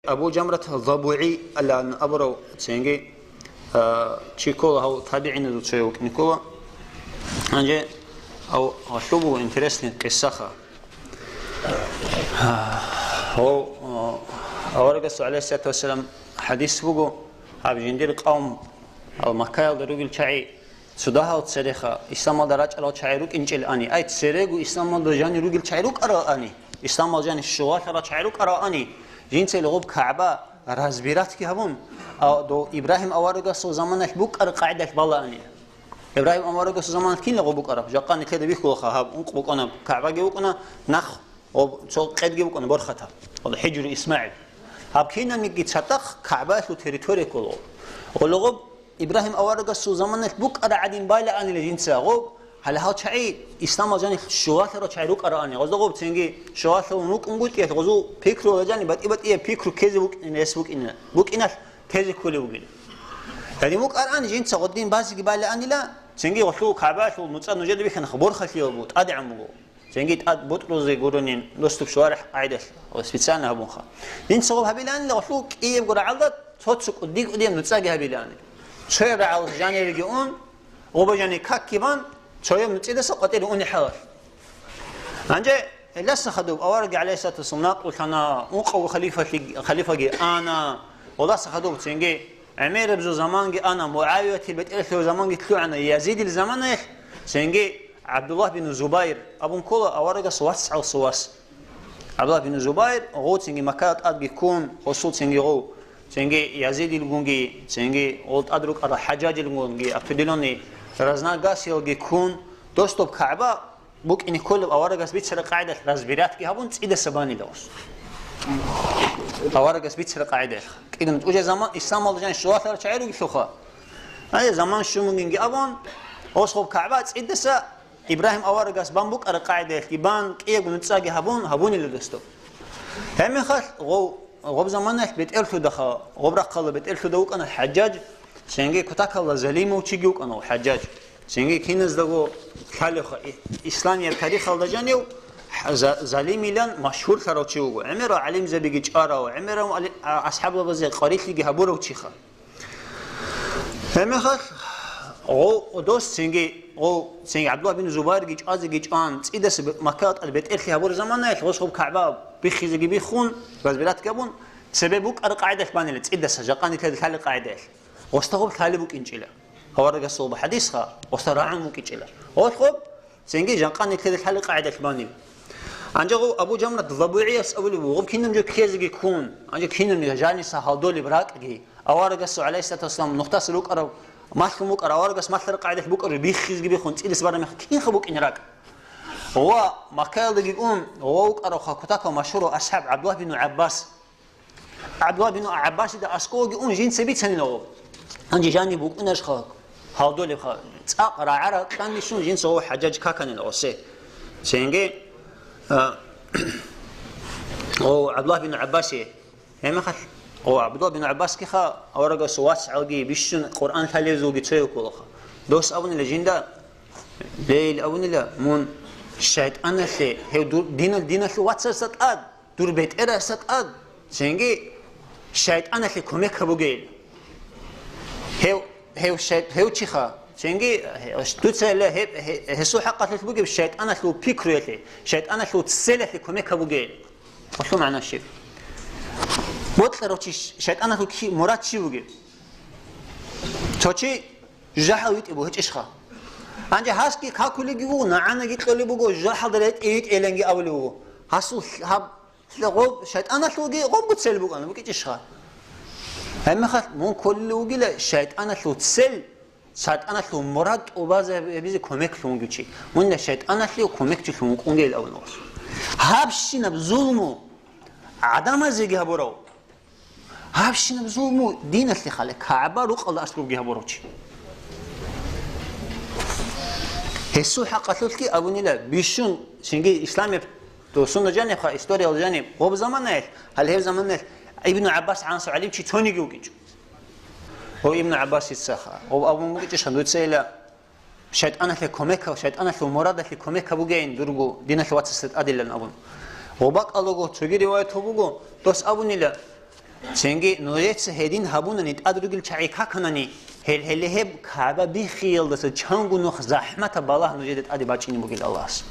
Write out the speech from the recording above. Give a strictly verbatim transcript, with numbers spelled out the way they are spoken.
Абу Жамрат ЗабугӀи алан абурав цинги, а, чи ккола, гьав табигӀиназул цояв вукӀине ккола. Гьанже гьав гъалъуб буго интересный къисаха. Гьав, а, аварагасул, гӀалайгьиссалату вассалам, хӀадис буго, гьаб жиндир къавм, гьал Маккаялда ругел чагӀи, цо дагьал цереха исламалда рачӀарал чагӀи рукӀинчӀел ани. Ай, церего исламалда жанир ругел чагӀи рукӀарал ани. Исламал жанир щугъалъарал чагӀи рукӀарал ани. Жинцайила гъоб КагӀба разбиратги гьабун, а, дов Ибрагьим аварагасул заманалъ букӀараб къагӀидалъ бала ани. Ибрагьим аварагасул заманалъ кинла гъоб букӀараб? Жакъа нилъеда бихьулаха, гьаб ункъ букӀана, КагӀбаги букӀана, нах гъоб цо къедги букӀана борхатаб. Гъоб ХӀижру ИсмагӀил. Гьаб кинабниги цадахъ КагӀбаялъул территория ккола. Гъоло гъоб Ибрагьим аварагасул заманалъ букӀара гӀадин байла анила жинца гъоб, гьале гьал чагӀи исламал жанилъ щугъалъарал чагӀи рукӀара ани, гъозда гъоб цинги щугъалъун рукӀунгутӀиялъ гъозул пикру ва жани батӀи-батӀияб пикру ккезе букӀин-, рес букӀина-, букӀиналъ тезе кколеб бугин. Гьадин букӀара ани жинца гъодин базеги байла анила, цинги гъолъул КагӀбаялъул нуцӀа нужеда бихьана борхалъиял буго, тӀадегӀан буго. Цинги тӀад бутӀрузе гуронин доступ шварахӀ къайдалъ ва специально гьабунха. Дин цогъаб гьабилаанила гъолъул кӀиябго рагӀалда цо-цо кӀудий-кӀудияб нуцӀаги гьабилаани. Цояб рагӀал жанириги ун, гъоба жани какги бан, цояб нуцӀидаса къватӀире уни хӀалалъ. Гьанже гьелдаса хадуб аварагги гӀалайгьиссалату вассалам накълулъана, ункъавго халифалъи-, халифаги ана, гьелдаса хадуб цинги ГӀемераб жо заманги ана, МугӀавиятил бетӀерлъув заманги лъугӀана, Язидил заманаялъ, цинги ГӀабдуллагь бин Зубайр абун ккола аварагас вацгӀалсу вас. ГӀабдуллагь бин Зубайр гъов цинги Маккаялда тӀадги ккун, гъосул цинги гъов, цинги Язидилгунги, цинги гъол тӀад рукӀарал ХӀажжажилгунги, определённый разногласиялги ккун, дос доб КагӀба букӀине кколеб аварагас бицараб къагӀидалъ разбиратги гьабун, цӀидаса банила гъос. Аварагас бицараб къагӀидалъ. КӀидан уже заман, исламалда жан щугъалъарал чагӀи ругелъулха. Гьай, заман щун бугинги абун, гъос гъоб КагӀба цӀидаса Ибрагьим аварагас бан букӀараб къагӀидалъги бан, кӀиябго нуцӀаги гьабун, гьабунила дос доб. Гьебмехалъ гъов, гъоб заманаялъ бетӀерлъудаха, гъоб рахъалда бетӀерлъуда вукӀана ХӀажжаж, цинги кутакалда залимав чиги вукӀана гъов ХӀажжаж. Цинги киназдаго лъалевха, и-, исламияб тарихалда жанив, ха-, за-, залимилан машгьурлъарав чи вуго. ГӀемерал гӀалимзабиги чӀварав, гӀемерал али-, а-, асхӀабзабазе къварилъиги гьабурав чиха. Гьебмехалъ гъов дос цинги, гъов цинги ГӀабдуллагь бин Зубайрги чӀвазеги чӀван, цӀидаса бе-, Маккаялда тӀад бетӀерлъи гьабураб заманаялъ гъос гъоб КагӀба биххизеги биххун, разбиратги гьабун, цебе букӀараб къагӀидалъ банила, цӀидаса, жакъа нилъеда лъалеб къагӀидалъ. Гъосда гъоб лъалеб букӀинчӀила. Аварагасул хӀадисха, гъосда рагӀун букӀинчӀила. Гъолъ гъоб, цинги жакъа нилъеда лъалеб къагӀидалъ банила. Гьанже гъов Абу Жамрат ЗабугӀияс абулеб буго, гъоб кинаб жо ккезеги ккун, гьанже кинаб жо жаниса гьалдолеб ракӀги, аварагасул, гӀалайгьиссалату вассалам, нухдаса рукӀараб, малъун букӀараб, аварагас малъараб къагӀидалъ букӀараб биххизеги биххун, цӀидаса бараб мехалъ кинха букӀин ракӀ? Ва Маккаялдаги ун, гъов вукӀаравха кутакав машгьурав асхӀаб ГӀабдуллагь бин ГӀаббас. ГӀабдуллагь бин ГӀаббасида аскӀовеги ун жинца бицанила гъоб. Гьанже жаниб букӀунашха гьалдолебха, цӀакъ рагӀа-ракьанде щун жинца гъов ХӀажжаж каканила гъосе. Цинги, а, гъов ГӀабдуллагь бин ГӀаббасе, гьебмехалъ, гъов ГӀабдуллагь бин ГӀаббасгиха аварагасул вацгӀалги бищун Къуръан лъалевзулги цояв кколаха. Дос абунила жинда, ле, ил абунила, мун шайтӀаналъе, гьев дур-, динал-, диналъул вацасда тӀад, дур бетӀерасда тӀад, цинги шайтӀаналъе кумек гьабугейил. Гьев, гьев шай-, гьев чиха, цинги гьев, дуца гьеб, гье-, гьесул хӀакъалъулъ бугеб шайтӀаналъул пикруялъе, шайтӀаналъул целалъе кумек гьабугейил. Гьелъул магӀна щиб? Бокьарав чи ш-, шайтӀаналъул ки-, мурад чи бугеб? Цо чи жужахӀал витӀи буго, гьечӀищха? Гьанже гьасги какулеги вуго, нагӀанаги кьолеб буго, жужахӀалда ретӀи витӀиланги абулеб буго. Гьасул гьаб гъоб шайтӀаналъулги гъобго цел букӀана, букӀичӀищха? Гьебмехалъ мун кколел вугила шайтӀаналъул цел, шайтӀаналъул мурад тӀубазе гьабизе кумеклъун вугев чи. Мунила шайтӀаналъе кумекчилъун вукӀунгейил абун вуго. Гьабщинаб зулму гӀадамазеги гьабурав, гьабщинаб зулму диналъе хъале, КагӀба рукъалда аскӀобги гьабурав чи. Гьесул хӀакъалъулъги абунила, бищун, цинги исламияб, то сунна жанибха, историял жаниб, гъоб заманаялъ, гьале гьеб заманаялъ Ибну ГӀаббас гӀанасев гӀалимчи цониги вукӀинчӀо. Гъов Ибну ГӀаббасицаха, гъов абун букӀичӀищха, дуцайила шайтӀаналъе кумек гьаб-, шайтӀаналъул мурадалъе кумек гьабугейин дурго диналъ вацасда тӀадилан абун. Гъоб бакӀалдаго цоги риваят гьабуго, дос абунила, Цинги нужеца гьедин гьабунани, тӀад ругел чагӀи каканани, гьел гьеле гьеб КагӀба биххиялдаса чанго нух захӀматаб балагь нужеда тӀаде бачӀине бугел Аллагьас.